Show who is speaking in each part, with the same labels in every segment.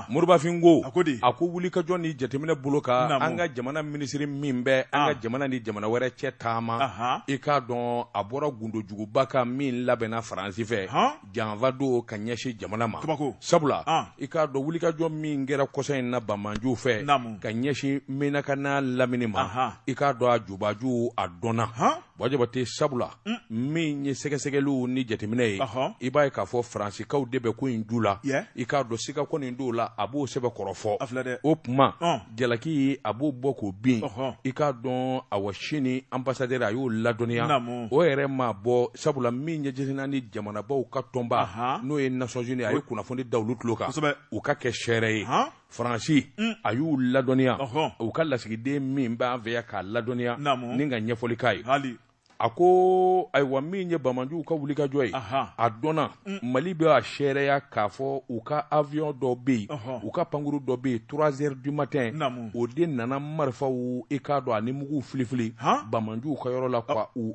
Speaker 1: Moribafin ko a ko wulikajɔ ni jateminɛ bolo kan an ka jamana minisiri min bɛ an ka jamana ni jamana wɛrɛ cɛ taama, i k'a dɔn a bɔra gundojuguba kan min labɛnna Faransi fɛ, janfa don ka ɲɛsin jamana ma, sabula i k'a dɔn wulikajɔ min kɛra kɔsa in na banbaanciw fɛ ka ɲɛsin Menaka n'a lamini ma, i k'a dɔn a jubaju a dɔnna. Buwa Jabate sabula min ye sɛgɛsɛgɛliw ni jateminɛ ye, i b'a ye k'a fɔ Faransikaw de bɛ ko in ju la, i k'a dɔn siga kɔni t'o la, a b'o sɛbɛkɔrɔ fɔ, o tuma jalaki a b'o bɔ k'o bin, i k'a dɔn awa sini ambassadeur a y'o ladɔnniya, o yɛrɛ ma bɔ sabula min ye diɲɛ naani jamanabaw ka tɔnba n'o ye Nations Unies a ye kunnafoni da olu tulo kan, u ka kɛ seere ye. Faransi a y'u ladɔnniya u ka lasigiden min b'an fɛ yan k'a ladɔnniya ni ka ɲɛfɔli k'a ye a ko ayiwa min ye banbaanciw ka wulikajɔ ye a dɔnna Mali bɛ a seereya k'a fɔ u ka avion dɔ bɛ yen u ka pankuru dɔ bɛ yen 3 heures du matin o de nana marifaw i k'a dɔn ani muguw filifili banbaanciw ka yɔrɔ la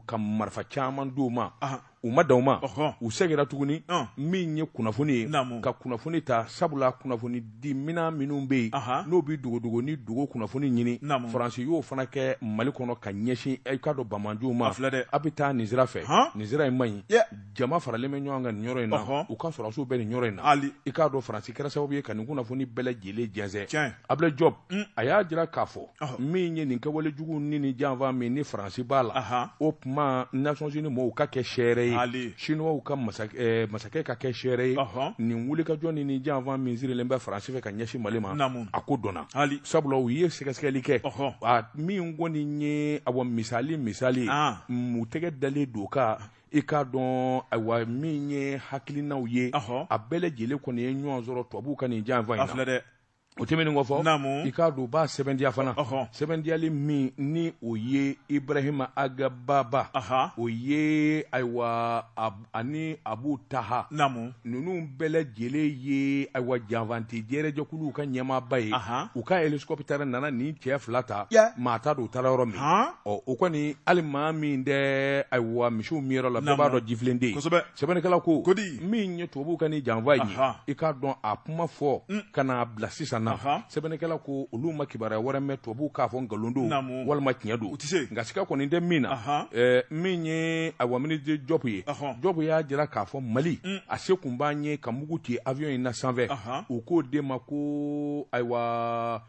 Speaker 1: ka marifa caman d'u ma. U ma dan o ma, u seginna tuguni min ye kunnafoni ye ka kunnafoni ta sabula kunnafoni di minɛn minnu bɛ yen n'o bɛ dogodogo ni dogo kunnafoni ɲini Faransi y'o fana kɛ Mali kɔnɔ ka ɲɛsin i k'a dɔn banbaanciw ma a bɛ taa nin sira fɛ nin sira in man ɲi jama faralen bɛ ɲɔgɔn kan nin yɔrɔ in na u ka sɔrɔdasiw bɛ nin yɔrɔ in na i k'a dɔn Faransi kɛra sababu ye ka nin kunnafoni bɛɛ lajɛlen jɛnsɛn Abulayi Jɔp a y'a jira k'a fɔ min ye nin kɛwale jugu ni nin janfa min ni Faransi b'a la o tuma Nations Unies mɔgɔw ka kɛ seere ye Chinois ka masakɛ ka kɛ seere ye nin wulikajɔ ni nin janfa min sirilen bɛ Faransi fɛ ka ɲɛsin Mali ma a ko dɔnna sabula u ye sɛgɛsɛgɛli kɛ min kɔni ye awa misali misali u tɛgɛ dalen don kan i k'a dɔn ayiwa min ye hakilinaw ye a bɛɛ lajɛlen kɔni ye ɲɔgɔn sɔrɔ tubabuw ka nin janfa in na o tɛmɛnen kɔ fɔ i k'a dɔn u b'a sɛbɛntiya fana sɛbɛntiyali min ni o ye Ibrahima Ag Baba o ye ayiwa ani Abu Taha ninnu bɛɛ lajɛlen ye ayiwa janfanti jɛrɛjɛkuluw ka ɲɛmaaba ye u ka hélicoptère nana nin cɛ fila ta maa t'a dɔn u taara yɔrɔ min ɔ o kɔni hali maa min tɛ ayiwa misiw minyɔrɔ la bɛɛ b'a dɔn jifilen tɛ yen sɛbɛnnikɛla ko min ye tubabuw ka nin janfa in ye i k'a dɔn a kuma fɔ ka n'a bila sisan na sɛbɛnnikɛla ko olu ma kibaruya wɛrɛ mɛn tubabuw k'a fɔ nkalon don walima tiɲɛ don nka siga kɔni tɛ min na min ye ayiwa minisiri Jɔpu ye Jɔpu y'a jira k'a fɔ Mali a se tun b'an ye ka mugu ci avion in na sanfɛ u k'o de ma ko ayiwa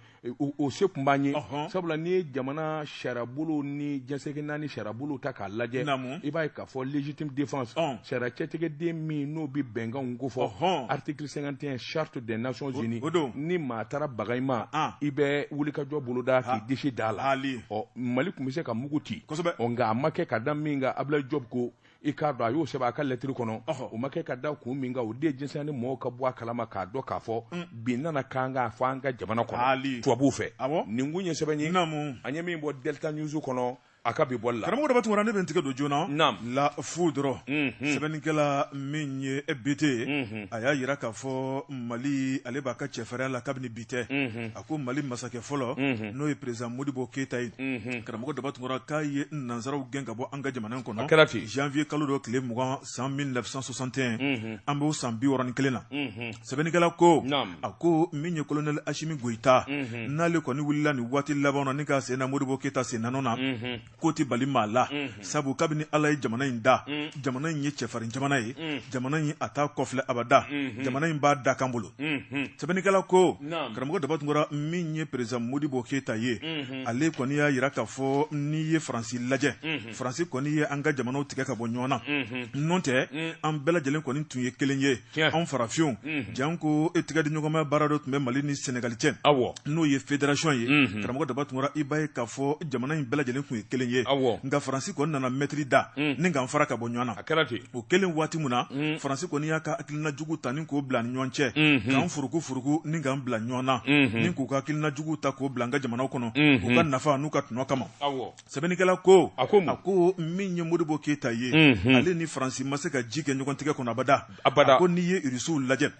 Speaker 1: o se tun b'an ye sabula n'i ye jamana sariyabolo ni diɲɛ seleke naani sariyabolo ta k'a lajɛ i b'a ye k'a fɔ légitime défense sariya cɛtigɛden min n'o bɛ bɛnkanw kofɔ article 51 charte des Nations Unies ni maa taara baga i ma i bɛ wulikajɔ boloda k'i disi da la ɔ Mali tun bɛ se ka mugu ci ɔ nka a ma kɛ ka da min kan Abulayi Jɔpu ko i k'a dɔn a y'o sɛbɛn a ka lɛtiri kɔnɔ o ma kɛ ka da kun min kan o de ye diɲɛ ni mɔgɔw ka bɔ a kalama k'a dɔn k'a fɔ bin nana kan k'a fɔ an ka jamana kɔnɔ tubabuw fɛ nin kun ye sɛbɛn ye an ye min bɔ Delta News kɔnɔ a ka bi bɔli la
Speaker 2: karamɔgɔ Daba Tunkara ne bɛ n tigɛ don joona La Foudre sɛbɛnnikɛla min ye BT ye a y'a jira k'a fɔ Mali ale b'a ka cɛfarinya la kabini bi tɛ a ko Mali masakɛ fɔlɔ n'o ye président Modibo Keyita ye karamɔgɔ Daba Tunkara k'a ye nansaraw gɛn ka bɔ an ka jamana kɔnɔ a
Speaker 1: kɛra ten
Speaker 2: janvier kalo dɔ tile 20 san 1961 an b'o san 61 na sɛbɛnnikɛla ko a ko min ye colonel Asimi Goyita n'ale kɔni wulila nin waati laban na ni k'a sen da Modibo Keyita sennanɔ na k'o tɛ bali maa la sabu kabini Ala ye jamana in da jamana in ye cɛfarin jamana ye jamana in a t'a kɔfilɛ abada jamana in b'a dakan bolo sɛbɛnnikɛla ko karamɔgɔ Daba Tunkara min ye président Modibo Keyita ye ale kɔni y'a jira k'a fɔ n'i ye Faransi lajɛ Faransi kɔni ye an ka jamanaw tigɛ ka bɔ ɲɔgɔn na n'o tɛ an bɛɛ lajɛlen kɔni tun ye kelen ye anw farafinw janko e tigɛ di ɲɔgɔnma baara dɔ tun bɛ Mali ni Senegali cɛ n'o ye fédération ye karamɔgɔ Daba Tunkara i b'a ye k'a fɔ jamana in bɛɛ lajɛlen tun ye kelen ye nka Faransi kɔni nana mɛtiri da ni k'an fara ka bɔ ɲɔgɔn na o kɛlen waati min na Faransi kɔni y'a ka hakilina jugu ta ni k'o bila ni ɲɔgɔn cɛ k'an furuku furuku ni k'an bila ɲɔgɔn na ni k'u ka hakilina jugu ta k'o bila an ka jamanaw kɔnɔ u ka nafa n'u ka tɔnɔ kama sɛbɛnnikɛla ko a ko min ye Modibo Keyita ye ale ni Faransi ma se ka ji kɛ ɲɔgɔn tigɛ kɔnɔ abada a ko n'i ye Irisiw lajɛ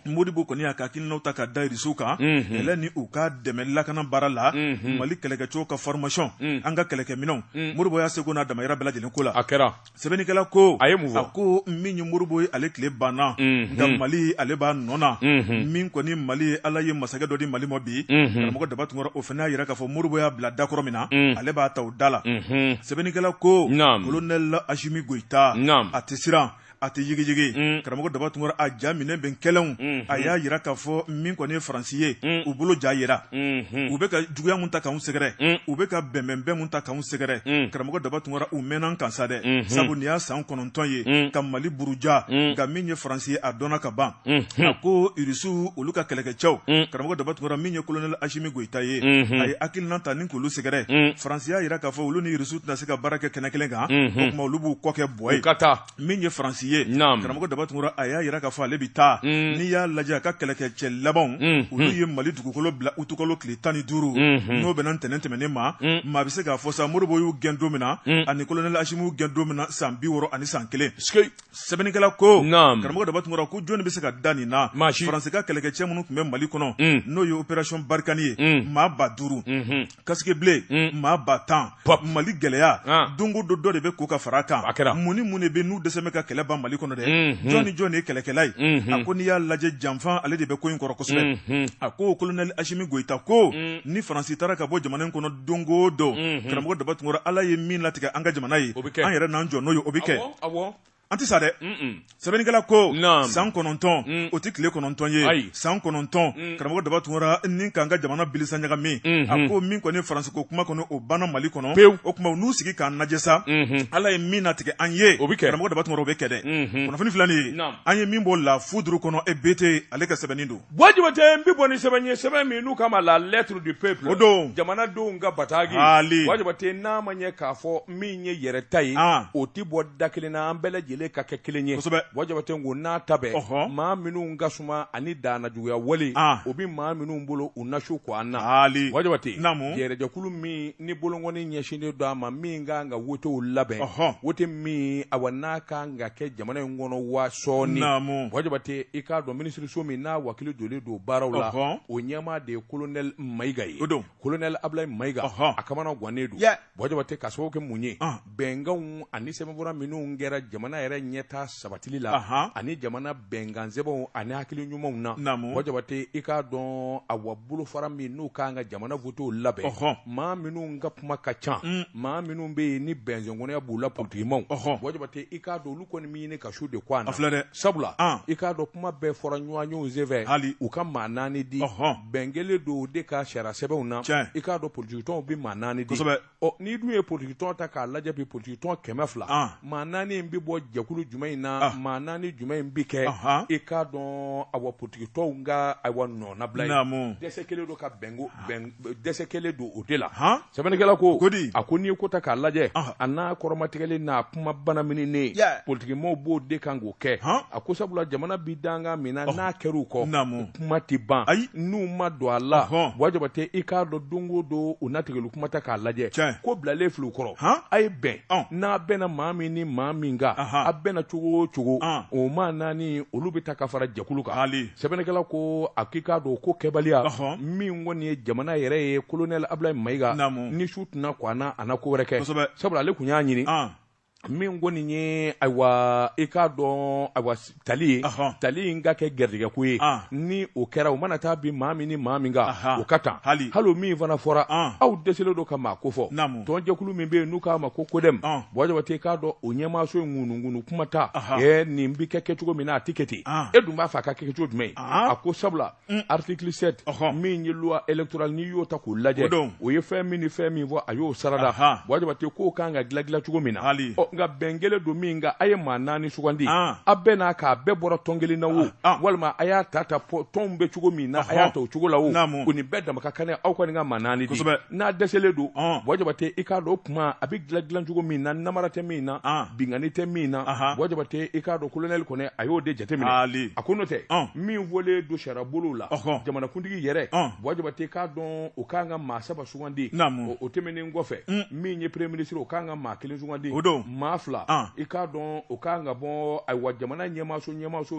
Speaker 2: Modibo kɔni y'a ka hakilinaw ta ka da Irisiw kan kɛlɛ ni u ka dɛmɛ lakana baara la Mali kɛlɛkɛcɛw ka formation an ka kɛlɛkɛminɛnw. Modibo y'a seko n'a damayira bɛɛ lajɛlen ko la
Speaker 1: a kɛra
Speaker 2: sɛbɛnnikɛla ko
Speaker 1: a ye mun fɔ
Speaker 2: a ko min ye Modibo ye ale tile banna nka Mali ale b'a nɔ na min kɔni Mali ye Ala ye masakɛ dɔ di Mali ma bi karamɔgɔ Daba Tunkara o fana y'a jira k'a fɔ Modibo y'a bila dakɔrɔ min na ale b'a ta o da la sɛbɛnnikɛla ko colonel Asimi Goyita a tɛ siran a tɛ yigiyigi mm. karamɔgɔ Daba Tunkara a ja minɛ bɛn kɛlɛw mm-hmm. a y'a jira k'a fɔ min kɔni ye Faransi ye mm. u bolo ja yera mm-hmm. u bɛ ka juguya mun ta k'anw sɛgɛrɛ mm. u bɛ ka bɛnbɛnbɛn mun ta k'anw sɛgɛrɛ karamɔgɔ Daba Tunkara u mɛnna an kan sa dɛ mm-hmm. sabu nin y'a san 9 ye ka Mali buruja nka min ye Faransi ye a dɔnna ka ban a ko Irisiw olu ka kɛlɛkɛcɛw karamɔgɔ Daba Tunkara min ye colonel Asimi Goyita ye a ye hakilina ta ni k'olu sɛgɛrɛ Faransi y'a jira k'a fɔ olu ni Irisiw tɛna se ka baara kɛ kɛnɛ kelen kan o tuma olu b'u kɔ kɛ bɔ ye
Speaker 1: ka taa
Speaker 2: min ye Faransi ye karamɔgɔ Daba Tunkara a y'a jira k'a fɔ ale bɛ taa mm. n'i y'a lajɛ a ka kɛlɛkɛcɛ labanw mm. olu ye Mali dugukolo bila utukalo tile 15 mm-hmm. n'o bɛnna ntɛnɛn tɛmɛnen ma mm. maa bɛ se k'a fɔ sa Modibo y'u gɛn don min na ani colonel Asimi y'u gɛn don min na san 61 sɛbɛnnikɛla ko karamɔgɔ Daba Tunkara ko jɔnni bɛ se ka da nin na Faransi ka kɛlɛkɛcɛ minnu tun bɛ Mali kɔnɔ n'o ye opération Barkhane ye maa 5000 casque bleu maa 10,000 Mali gɛlɛya don o don dɔ de bɛ ko ka fara a kan mun ni mun de bɛ n'u dɛsɛ bɛ ka kɛlɛ ban Mali kɔnɔ dɛ jɔn ni jɔn de ye kɛlɛkɛla ye a ko n'i y'a lajɛ janfa ale de bɛ ko in kɔrɔ kosɛbɛ a ko colonel Asimi Goyita ko ni Faransi taara ka bɔ jamana in kɔnɔ don o don karamɔgɔ Daba Tunkara Ala ye min latigɛ an ka jamana ye an yɛrɛ n'an jɔ n'o ye o bɛ kɛ an tɛ sa dɛ sɛbɛnnikɛla ko san 9 mm. o tɛ tile 9 ye san 9 mm. karamɔgɔ Daba Tunkara ni k'an ka jamana bilisa ɲagami mm-hmm. a ko min kɔni Faransi ko kuma kɔni o banna Mali kɔnɔ pewu o tuma n'u sigi k'an lajɛ sa mm-hmm. Ala ye min latigɛ an ye o bɛ kɛ karamɔgɔ Daba Tunkara o bɛ kɛ dɛ mm-hmm. kunnafoni filɛ nin ye an ye min bɔ La Foudre kɔnɔ e BT ale ka sɛbɛnni don
Speaker 1: Buwa Jabate n bɛ bɔ ni sɛbɛn ye sɛbɛn min n'u k'a ma la lettre du peuple
Speaker 2: o don
Speaker 1: jamanadenw ka bataki Buwa Jabate n'a ma ɲɛ k'a fɔ min ye yɛrɛ ta ye o tɛ bɔ da kelen na an bɛɛ lajɛlen ka kɛ kelen ye
Speaker 2: kosɛbɛ
Speaker 1: Buwa Jabate ko n'a ta bɛɛ maa minnu ka suma ani dannajuguya wale o bɛ maa minnu bolo u na su ko an na Buwa Jabate yɛrɛjɛkulu min ni bolonkɔni ɲɛsinnen don a ma min ka kan ka wotew labɛn wote min awa n'a ka kan ka kɛ jamana in kɔnɔ wa sɔɔni Buwa Jabate i k'a dɔn minisiriso min n'a wakili donnen don baaraw la o ɲɛmaa de ye colonel Mayiga ye colonel Abulayi Mayiga a kamana gannen don Buwa Jabate ka sababu kɛ mun ye bɛnkanw ani sɛbɛnfura minnu kɛra jamana yɛrɛ ɲɛtaa sabatili la ani jamana bɛnkan sɛbɛnw ani hakili ɲumanw na Buwa Jabate i k'a dɔn awa bolofara min n'u ka kan ka jamana votew labɛn maa minnu ka kuma ka ca maa minnu bɛ yen ni bɛnsenkɔnɔya b'u la politikimaw Buwa Jabate i k'a dɔn olu kɔni bɛ ɲini ka su de ko an na
Speaker 2: filɛ dɛ
Speaker 1: sabula i k'a dɔn kuma bɛɛ fɔra ɲɔgɔnyew senfɛ
Speaker 2: hali
Speaker 1: u ka maa naani di bɛn kɛlen don o de ka sariya sɛbɛnw na i k'a dɔn politikitɔnw bɛ maa naani di ɔ n'i dun ye politikitɔn ta k'a lajɛ bi politikitɔn 200 maa naani in bɛ bɔ jɛkulu jumɛn in na maa naani jumɛn in bɛ kɛ i k'a dɔn awa politikitɔnw ka awa nɔnabila ye dɛsɛ kɛlen don ka bɛnko dɛsɛ kɛlen don o de la sɛbɛnnikɛla ko a ko n'i ye ko ta k'a lajɛ a n'a kɔrɔmatigɛlen n'a kuma banamininen politikimaaw b'o de kan k'o kɛ a ko sabula jamana bi dankan min na n'a kɛr'u kɔ kuma tɛ ban n'u ma don a la Buwa Jabate i k'a dɔn don o don u na tigɛli kuma ta k'a lajɛ ko bilalen filɛ u kɔrɔ a ye bɛn n'a bɛnna maa min ni maa min kan a bɛnna cogo o cogo o maa naani olu bɛ ta ka fara jɛkulu kan sɛbɛnnikɛla ko a k'i k'a dɔn ko kɛbaliya min kɔni ye jamana yɛrɛ ye colonel Abulayi Mayiga ni su tɛna ko a na a na ko wɛrɛ kɛ sabula ale tun y'a ɲini min kɔni ye ayiwa i k'a dɔn ayiwa tali ye tali in ka kɛ garijɛgɛ ko ye ni o kɛra o mana taa bin maa min ni maa min kan o ka tan hali o min fana fɔra aw dɛsɛlen don ka maa ko fɔ tɔnjɛkulu min bɛ yen n'u k'a ma ko CODEM Buwa Jabate i k'a dɔn o ɲɛmaaso in ŋunuŋunu kuma ta nin bɛ kɛ kɛcogo min na a tɛ kɛ ten e dun b'a fɛ a ka kɛ cogo jumɛn ye a ko sabula article 7 min ye loi électorale n'i y'o ta k'o lajɛ o ye fɛn min ni fɛn min fɔ a y'o sarada Buwa Jabate k'o kan ka dilan dilan cogo min na ɔ nka bɛn kɛlen don min kan a ye maa naani sugandi a bɛɛ n'a k'a bɛɛ bɔra tɔn kelen na o walima a y'a ta ta tɔnw bɛ cogo min na a y'a ta o cogo la o o nin bɛɛ dama ka kan aw kɔni ka maa naani di n'a dɛsɛlen don Buwa Jabate i k'a dɔn o kuma a bɛ dilan dilan cogo min na namara tɛ min na binkanni tɛ min na Buwa Jabate i k'a dɔn colonel kɔni a y'o de jateminɛ a ko n'o tɛ min fɔlen don sariya bolow la jamanakuntigi yɛrɛ Buwa Jabate k'a dɔn o kan ka maa saba sugandi o tɛmɛnen kɔfɛ min ye premier ministre o kan ka maa kelen sugandi o don Maa 2, i k'a dɔn o ka kan ka bɔ ayiwa jamana ɲɛmaaso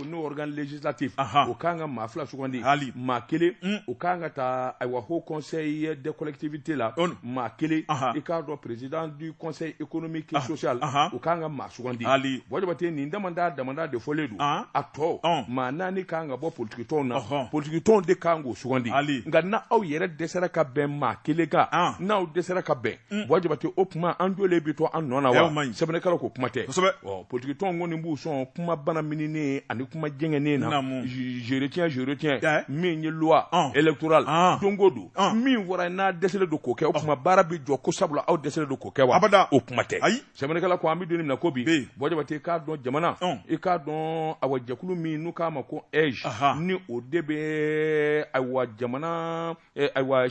Speaker 1: n'o organe législatif, o ka kan ka maa 2 sugandi, maa 1 o ka kan ka taa ayiwa haut conseil des collectivités la, maa 1, i k'a dɔn président du conseil économique et social, o ka kan ka maa sugandi. Buwa Jabate, nin damada damada de fɔlen don. A tɔ maa 4 ka kan ka bɔ politikitɔnw na, politikitɔnw de ka kan k'o sugandi. Nka n'aw yɛrɛ dɛsɛra ka bɛn maa 1 kan, n'aw dɛsɛra ka bɛn, Buwa Jabate, o tuma an jɔlen bɛ to an nɔ na wa? Sɛbɛnnikɛlaw ko kuma tɛ. Ɔ, politikitɔnw kɔni b'u sɔn kuma bana mininen ani kuma jɛngɛnnen na, je retiens, je retiens, min ye loi électorale don o don min fɔra, n'a dɛsɛlen don k'o kɛ, o tuma baara bɛ jɔ ko sabula aw dɛsɛlen don k'o kɛ wa?
Speaker 2: Abada.
Speaker 1: O kuma tɛ. Sɛbɛnnikɛla ko an bɛ don min na ko bi, Buwa Jabate, i k'a dɔn jamana, i k'a dɔn awa jɛkulu min n'u k'a ma ko AIGE, ni o de bɛ ayiwa jamana ayiwa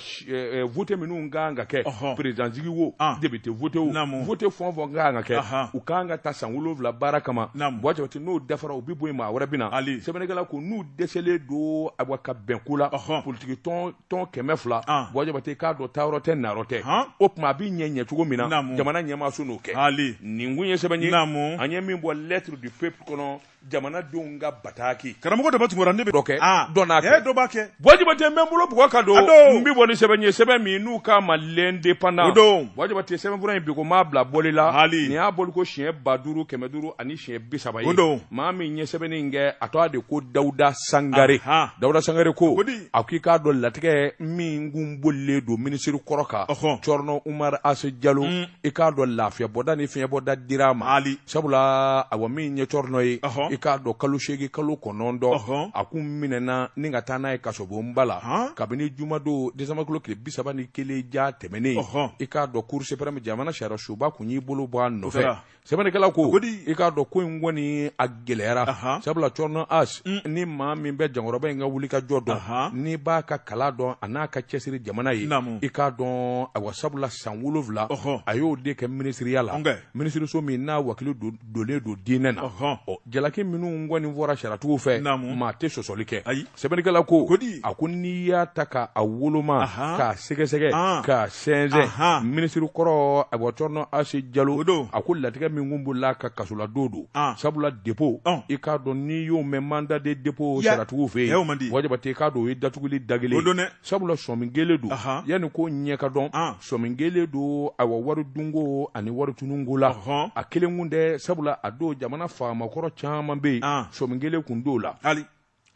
Speaker 1: vote minnu ka kan ka kɛ, président sigi wo, député vote wo, vote fɛn o fɛn ka kan ka kɛ, u ka kan ka ta san 7 baara kama. Buwa Jabate, n'o dafara, u bɛ bɔ yen, maa wɛrɛ bɛ na. Sɛbɛnnikɛla ko n'u dɛsɛlen don ayiwa ka bɛn ko la, politiki tɔn 200, Buwa Jabate, k'a dɔn taayɔrɔ tɛ, nayɔrɔ tɛ. O tuma a bɛ ɲɛ cogo min na, jamana ɲɛmaaso n'o kɛ. Nin kun ye sɛbɛn ye an ye min bɔ Lettre du peuple kɔnɔ, jamanadenw ka bataki.
Speaker 2: Karamɔgɔ Daba Tunkara, ne bɛ
Speaker 1: dɔ kɛ, dɔ n'a
Speaker 2: kɛ, dɔ b'a kɛ.
Speaker 1: Buwa Jabate, n bɛ n bolo bugɔ ka don, n bɛ bɔ ni sɛbɛn ye, sɛbɛn min n'u k'a ma L'Indépendant.
Speaker 2: O don.
Speaker 1: Buwa Jabate, sɛbɛnfura in bi ko m'a bila bɔli la. Nin y'a bɔli ko siɲɛ 5530 ye.
Speaker 2: O don.
Speaker 1: Maa min ye sɛbɛnni in kɛ, a tɔgɔ de ko Dawuda Sangare. Dawuda Sangare ko a ko i k'a dɔn latigɛ min kun bolilen don minisiri kɔrɔ kan, Cɔrɔnɔ Umar Ase Jalo, i k'a dɔn lafiya bɔda ni fiɲɛ bɔda dira a ma. Sabula awa min ye Cɔrɔnɔ ye, i k'a dɔn kalo 8 kalo 9, a kun minɛna ni ka taa n'a ye kasobonba la kabini jumadon décembre kalo tile 31 ja tɛmɛnen. I k'a dɔn Cour suprême, jamana sariyasoba kun y'i bolo bɔ a nɔfɛ. Sɛbɛnnikɛla ko i k'a dɔn ko in kɔni a gɛlɛyara, sabula Cɔrɔnɔ As, ni maa min bɛ jankɔrɔba in ka wulikajɔ dɔn, n'i b'a ka kalan dɔn a n'a ka cɛsiri jamana ye, i k'a dɔn awa sabula san 7 a y'o de kɛ minisiriya la, minisiriso min n'a wakili donnen don diinɛ na. Ɔ, jalaki minnu kɔni fɔra sariyatigiw fɛ, maa tɛ sɔsɔli kɛ. Sɛbɛnnikɛla ko a ko n'i y'a ta k'a woloma, k'a sɛgɛsɛgɛ, k'a sɛnsɛn, minisiri kɔrɔ awa Cɔrɔnɔ Ase Jalo, a ko latigɛ min kun bolila ka kasoladon don, sabula dépôt, i k'a dɔn n'i y'o mɛn mandat de dépôt sariyatigiw fɛ yen, Buwa Jabate, i k'a dɔn o ye datuguli da kelen ye, sabula sɔmi kelen don. Yanni ko ɲɛ ka dɔn, sɔmi kelen don awa wari dunko ani wari tununko la. A kelen kun tɛ, sabula a don jamana faamakɔrɔ caman bɛ yen, sɔmi kelen kun t'o la.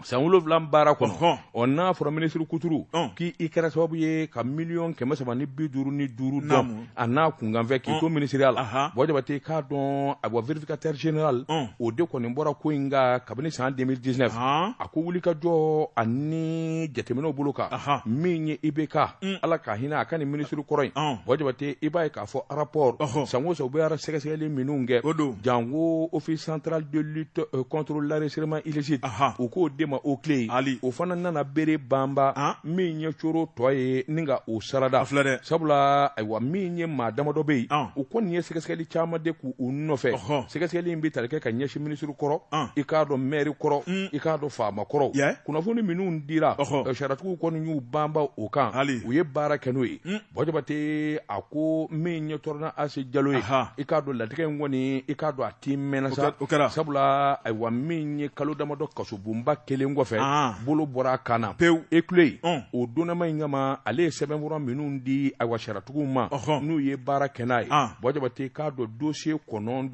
Speaker 1: San 7 baara kɔnɔ, ɔ, n'a fɔra minisiri kuturu k'i kɛra sababu ye ka miliyɔn 355 dɔn a n'a kunkanfɛ k'i to minisiriya la, Buwa Jabate, k'a dɔn awa vérificateur général, o de kɔni bɔra ko in kan kabini san 2019. A ko wulikajɔ ani jateminɛw bolo kan, min ye IBK, Ala ka hinɛ a ka nin minisiri kɔrɔ in, Buwa Jabate, i b'a ye k'a fɔ rapport, san o san u bɛ sɛgɛsɛgɛli minnu kɛ, janko Office central de lutte contre l'enrichissement illicite, u k'o de ma OCLEI, o fana nana bere banba min ye coro tɔ ye ni ka o sarada. Sabula ayiwa min ye maa damadɔ bɛ yen, u kɔni ye sɛgɛsɛgɛli caman de k'u nɔfɛ. Sɛgɛsɛgɛli in bɛ tali kɛ ka ɲɛsin minisiri kɔrɔ, i k'a dɔn mɛri kɔrɔ, i k'a dɔn faama kɔrɔw. Kunnafoni minnu dira, sariyatigiw kɔni y'u banba o kan, u ye baara kɛ n'o ye. Buwa Jabate, a ko min ye Cɔrɔnɔ Ase Jalo ye, i k'a dɔn latigɛ in kɔni, i k'a dɔn a ti mɛnna sa, sabula ayiwa min ye kalo damadɔ kasobonba kelen kɔfɛ, bolo bɔra a kan na
Speaker 2: pewu.
Speaker 1: OCLEI, o donnama in kama, ale ye sɛbɛnfura minnu di ayiwa sariyatigiw ma, n'u ye baara kɛ n'a ye, Buwa Jabate, k'a dɔn dossier 9,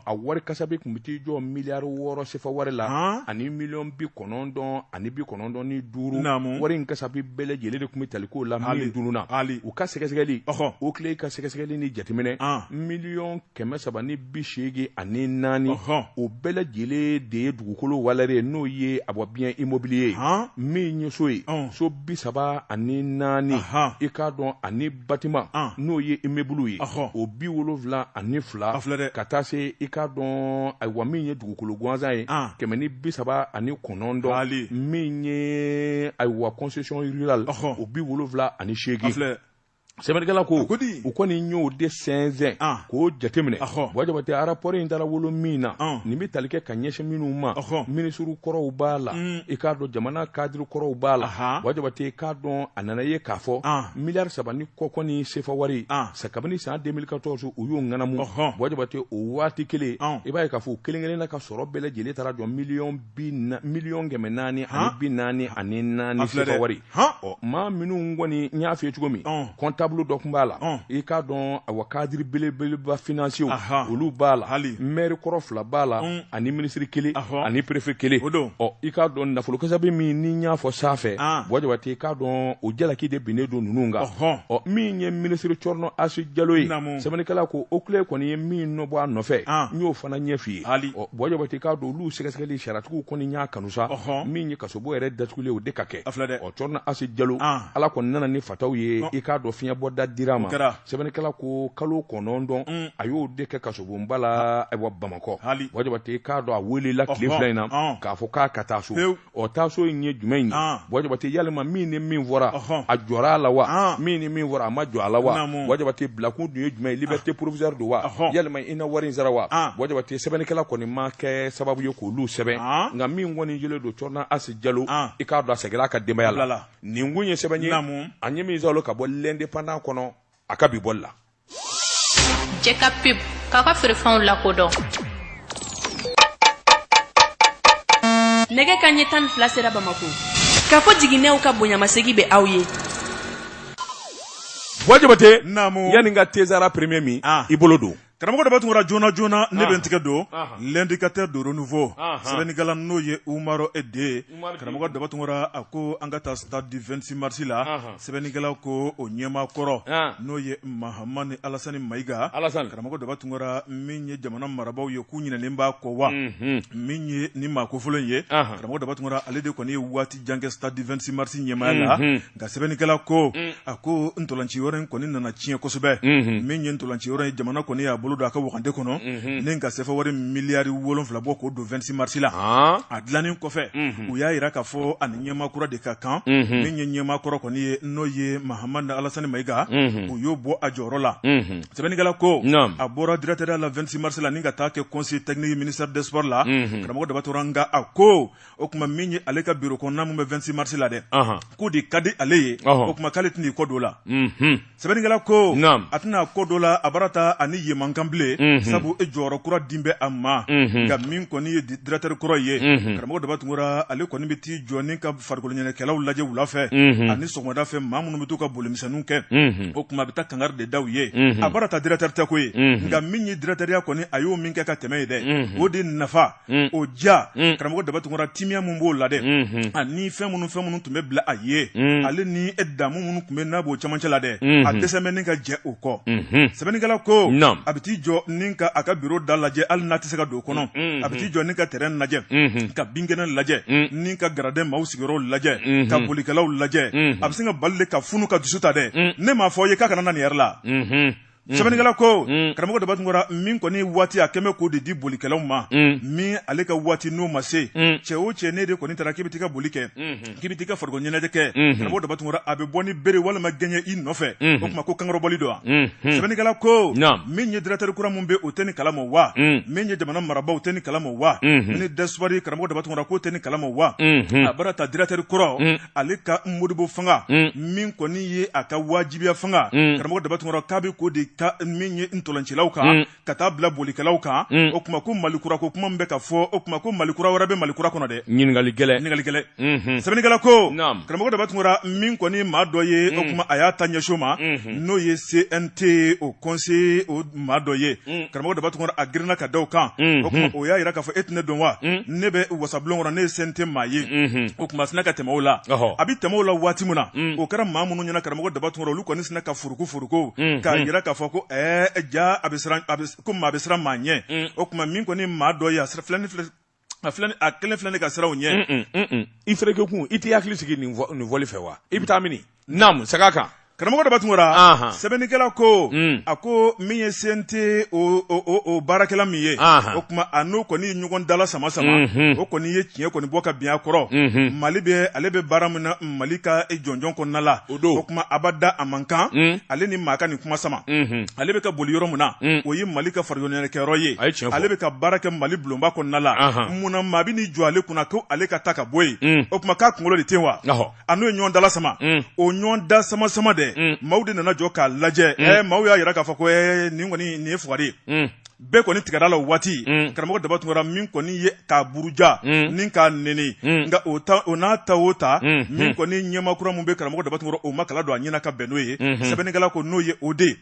Speaker 1: a wari kasabi tun bɛ t'i jɔ miliyari 6 sefa wari la ani miliyɔn 995, wari in kasabi bɛɛ lajɛlen de tun bɛ tali k'o la min tununna. U ka sɛgɛsɛgɛli, OCLEI ka sɛgɛsɛgɛli ni jateminɛ, miliyɔn 384, o bɛɛ lajɛlen de ye dugukolo valeur ye, n'o ye awa bien immobilier ye. Min ye so ye, so 34, i k'a dɔn ani bâtiment, n'o ye immeuble ye, o 72, ka taa se i k'a dɔn ayiwa min ye dugukolo gansan ye, 139, min ye ayiwa concession rurale, o 78. Sɛbɛnnikɛla ko u kɔni y'o de sɛnsɛn k'o jateminɛ. Buwa Jabate, rapport in taara wolo min na, nin bɛ tali kɛ ka ɲɛsin minnu ma, minisiri kɔrɔw b'a la, i k'a dɔn jamana cadre kɔrɔw b'a la. Buwa Jabate, i k'a dɔn a nana ye k'a fɔ miliyari 3 ni kɔ kɔni sefa wari, kabini san 2014 u y'o ŋanamu. Buwa Jabate, o waati kelen, i b'a ye k'a fɔ u kelen kelenna ka sɔrɔ bɛɛ lajɛlen taara jɔ miliyɔn 444 sefa wari. Ɔ, maa minnu kɔni n y'a f'i ye cogo min, comptable dɔ tun b'a la, i k'a dɔn, awa, cadre belebeleba financier olu b'a la, maire kɔrɔ fila b'a la, ani minisiri kelen ani préfet kelen. Ɔ, i k'a dɔn nafolo kasabi min ni n y'a fɔ sanfɛ, Buwa Jabate, i k'a dɔn o jalaki de binnen don ninnu kan. Ɔ, min ye minisiri Cɔrɔnɔ Asi Jalo ye, sɛbɛnnikɛla ko OCLEI kɔni ye min nɔ bɔ a nɔfɛ, n y'o fana ɲɛf'i ye. Ɔ, Buwa Jabate, i k'a dɔn olu sɛgɛsɛgɛli sariyatigiw kɔni y'a kanu sa, min ye kasobon yɛrɛ datugulen, o de ka kɛ. Ɔ, Cɔrɔnɔ Asi Jalo, Ala kɔni nana ni fataw ye, i k'a dɔn fiɲɛbɔda dira a ma. Sɛbɛnnikɛla ko kalo 9 a y'o de kɛ kasobonba la, ayiwa, Bamakɔ. Buwa Jabate, i k'a dɔn a welela tile 2 in na k'a fɔ k'a ka taa so. Ɔ, taa so in ye jumɛn ye? Buwa Jabate, yalima min ni min fɔra, a jɔra a la wa? Min ni min fɔra, a ma jɔ a la wa? Buwa Jabate, bilakun dun ye jumɛn ye? Liberté provisoire don wa? Yalima i na wari in sara wa? Buwa Jabate, sɛbɛnnikɛla kɔni ma kɛ sababu ye k'olu sɛbɛn, nka min kɔni jɛlen don, Cɔrɔnɔ Asi Jalo, i k'a dɔn a seginna a ka denbaya la. Nin kun ye sɛbɛn ye an ye min sɔrɔ ka bɔ L'Indépendant kɔnɔ a ka bi bɔli la.
Speaker 3: Jɛ ka pub k'aw ka feerefɛnw lakodɔn.
Speaker 4: Nɛgɛ kanɲɛ 12 sera Bamako. Kafo jiginɛw ka bonyamasegin bɛ aw ye.
Speaker 1: Buwa Jabate, yanni n ka Tezara premier min i bolo don.
Speaker 2: Karamɔgɔ Daba Tunkara, joona joona ne bɛ n tigɛ don L'Indicateur du Renouveau. Sɛbɛnnikɛla n'o ye Umaru D, karamɔgɔ Daba Tunkara, a ko an ka taa stade du 26 mars la. Sɛbɛnnikɛla ko o ɲɛmaa kɔrɔ, n'o ye Mahamani Alasani Mayiga, karamɔgɔ Daba Tunkara, min ye jamana marabaaw ye k'u ɲinɛnen b'a kɔ wa, min ye ni maa kofɔlen ye, karamɔgɔ Daba Tunkara, ale de kɔni ye waati jan kɛ stade du 26 mars ɲɛmaaya la. Nka sɛbɛnnikɛla ko, a ko ntolanci yɔrɔ in kɔni nana tiɲɛ kosɛbɛ. Min ye ntolanci yɔrɔ in, jamana kɔni y'a bolo don a ka wagande kɔnɔ ni ka sefa wari miliyari 7 bɔ k'o don 26 mars la. A dilannen kɔfɛ, u y'a jira k'a fɔ ani ɲɛmaa kura de ka kan. Min ye ɲɛmaa kɔrɔ kɔni ye, n'o ye Mahamani Alasani Mayiga, u y'o bɔ a jɔyɔrɔ la. Sɛbɛnnikɛla ko a bɔra directeur la 26 mars la ni ka taa kɛ conseiller technique ministère des sports la. Karamɔgɔ Daba Tunkara, nka a ko o tuma min ye ale ka bureau kɔnɔna min bɛ 26 mars la dɛ, k'o de ka di ale ye. O tuma k'ale tɛna i kɔ don o la. Sɛbɛnnikɛla ko a tɛna kɔ don la, a bara ta ani yen man kan bilen, sabu e jɔyɔrɔ kura din bɛ a ma. Nka min kɔni ye directeur kɔrɔ ye, karamɔgɔ Daba Tunkara, ale kɔni bɛ t'i jɔ ni ka farikolo ɲɛnajɛkɛlaw lajɛ wula fɛ ani sɔgɔmada fɛ, maa minnu bɛ t'u ka bolimisɛnninw kɛ. O tuma a bɛ taa kangari de da u ye. A bara ta directeur tɛ ko ye, nka min ye directeurya kɔni, a y'o min kɛ ka tɛmɛ ye dɛ, o de nafa, o ja, karamɔgɔ Daba Tunkara, timiya min b'o la dɛ, ani fɛn minnu tun bɛ bila a ye, ale ni e damu minnu tun bɛ n'a b'o camancɛ la dɛ, a dɛsɛ bɛ ni ka jɛ o kɔ. Sɛbɛnnikɛla ko a bɛ t'i jɔ ni ka a ka bureau da lajɛ, hali n'a tɛ se ka don o kɔnɔ. A bɛ t'i jɔ ni ka terrain lajɛ, ka binkɛnɛ lajɛ, ni ka gradin maaw sigiyɔrɔw lajɛ, ka bolikɛlaw lajɛ. A bɛ sin ka bali ka funu ka dusu ta dɛ. Ne m'a fɔ ye k'a kana na nin yɛrɛ la. Sɛbɛnnikɛla ko, karamɔgɔ Daba Tunkara, min kɔni waati a kɛmɛ k'o de di bolikɛlaw ma, min ale ka waati n'o ma se, cɛ o cɛ, ne de kɔni taara k'i bɛ t'i ka boli kɛ, k'i bɛ t'i ka farikolo ɲɛnajɛ kɛ, karamɔgɔ Daba Tunkara, a bɛ bɔ ni bere walima gɛɲɛ i nɔfɛ. O tuma ko kankɔrɔbɔli don wa? Sɛbɛnnikɛla ko min ye directeur kura min bɛ, o tɛ nin kalama wa? Min ye jamana marabaaw tɛ nin kalama wa? Ministre des sports, karamɔgɔ Daba Tunkara, k'o tɛ nin kalama wa? A bara ta directeur kɔrɔ, ale ka modibo fanga, min kɔni ye a ka wajibiya fanga, karamɔgɔ Daba Tunkara, k'a bɛ k'o de ta min ye ntolancilaw kan ka taa bila bolikɛlaw kan. O tuma ko Mali kura ko kuma min bɛ ka fɔ, o tuma ko Mali kura wɛrɛ bɛ Mali kura kɔnɔ dɛ.
Speaker 1: Ɲininkali gɛlɛn.
Speaker 2: Ɲininkali gɛlɛn. Sɛbɛnnikɛla ko, karamɔgɔ Daba Tunkara, min kɔni maa dɔ ye, o tuma a y'a ta ɲɛsin o ma, n'o ye CNT o conseil o maa dɔ ye. Karamɔgɔ Daba Tunkara, a girinna ka da o kan. O tuma o y'a jira k'a fɔ e tɛ ne dɔn wa? Ne bɛ wasabulon kɔnɔ, ne ye CNT maa ye. O tuma a sinna ka tɛmɛ o la. A bɛ tɛmɛ o la waati min na, o kɛra maa minnu ɲɛna, karamɔgɔ Daba Tunkara, olu kɔni sinna ka furuku furuku k'a jira k'a fɔ ko ɛɛ ja, a bɛ siran, a bɛ ko maa bɛ siran maa ɲɛ. O tuma min kɔni maa dɔ ye, a filɛ ni filɛ, a filɛ a kelen filɛ ne ka siran o ɲɛ.
Speaker 1: I fereke kun, i t'i hakili sigi nin fɔli fɛ wa? I bɛ taa mini? Naamu, segin a kan.
Speaker 2: Karamɔgɔ Daba Tunkara, sɛbɛnnikɛla ko, a ko min ye CNT o baarakɛla min ye, o tuma a n'o kɔni ye ɲɔgɔn dala sama sama, o kɔni ye tiɲɛ kɔni bɔ ka bin a kɔrɔ. Mali bɛ, ale bɛ baara min na Mali ka jɔnjɔn kɔnɔna la, o don, o tuma abada a man kan ale ni maa ka nin kuma sama. Ale bɛ ka boli yɔrɔ min na, o ye Mali ka farikoloɲɛnajɛkɛyɔrɔ ye, ale bɛ ka baara kɛ Mali bulonba kɔnɔna la. Munna maa bɛ n'i jɔ ale kunna ko ale ka taa ka bɔ yen? O tuma k'a kunkolo de tɛ wa? A n'o ye ɲɔgɔn dala sama, o ɲɔgɔn da sama sama dɛ, maaw de nana jɔ k'a lajɛ. Maaw y'a jira k'a fɔ ko nin kɔni nin ye fugari ye. Bɛɛ kɔni tigɛra la o waati. Karamɔgɔ Daba Tunkara, min kɔni ye k'a buruja ni k'a neni, nka o ta, o n'a ta o ta, min kɔni ɲɛmaa kura min bɛ, karamɔgɔ Daba Tunkara, o ma kala don a ɲɛna ka bɛn n'o ye. Sɛbɛnnikɛla ko n'o ye o de,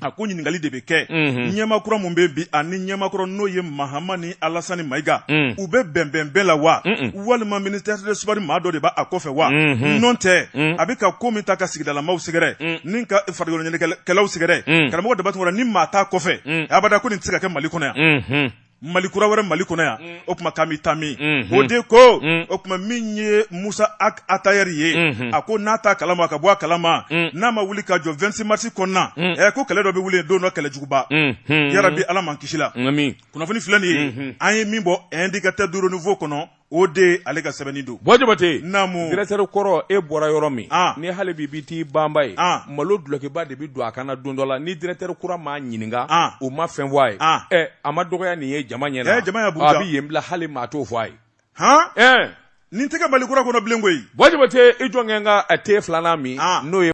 Speaker 2: a ko ɲininkali de bɛ kɛ: ɲɛmaa kura min bɛ bi ani ɲɛmaa kɔrɔ, n'o ye Mahamani Alasani Mayiga, u bɛ bɛnbɛn bɛɛ la wa, walima ministère des sports maa dɔ de b'a kɔfɛ wa? N'o tɛ, a bɛ ka ko min ta ka sigidalamaw sɛgɛrɛ ni ka farikoloɲɛnajɛkɛlaw sɛgɛrɛ, karamɔgɔ Daba Tunkara, ni maa t'a kɔfɛ, abada ko nin tɛ se ka kɛ Mali kɔnɔ yan, Mali kura wɛrɛ Mali kɔnɔ yan. O tuma k'an bɛ taa min? O de ko, o tuma min ye Musa Atayɛri ye, a ko n'a t'a kalama, ka bɔ a kalama, n'a ma wuli ka jɔ 26 mars kɔnɔna, ko kɛlɛ dɔ bɛ wuli don dɔ, kɛlɛjuguba. Yarabi, Ala m'an kisi la. Kunnafoni filɛ nin ye, an ye min bɔ Indicateur du Renouveau kɔnɔ, o de ale ka sɛbɛnni don.
Speaker 1: Buwa Jabate,
Speaker 2: Naamu.
Speaker 1: Directeur kɔrɔ, e bɔra yɔrɔ min, ni hali bi bi t'i banba ye, malo dulɔkiba de bɛ don a kana don dɔ la. Ni directeur kura m'a ɲininka, o ma fɛn fɔ a ye, ɛ a ma dɔgɔya nin ye jama ɲɛna.
Speaker 2: Ɛ, jama y'a buruja.
Speaker 1: A bɛ yen bila, hali maa t'o fɔ a ye.
Speaker 2: Han,
Speaker 1: ɛ
Speaker 2: nin tɛ kɛ Mali kura kɔnɔ bilen koyi.
Speaker 1: Buwa Jabate, i jɔ kɛ n ka te filanan min, n'o ye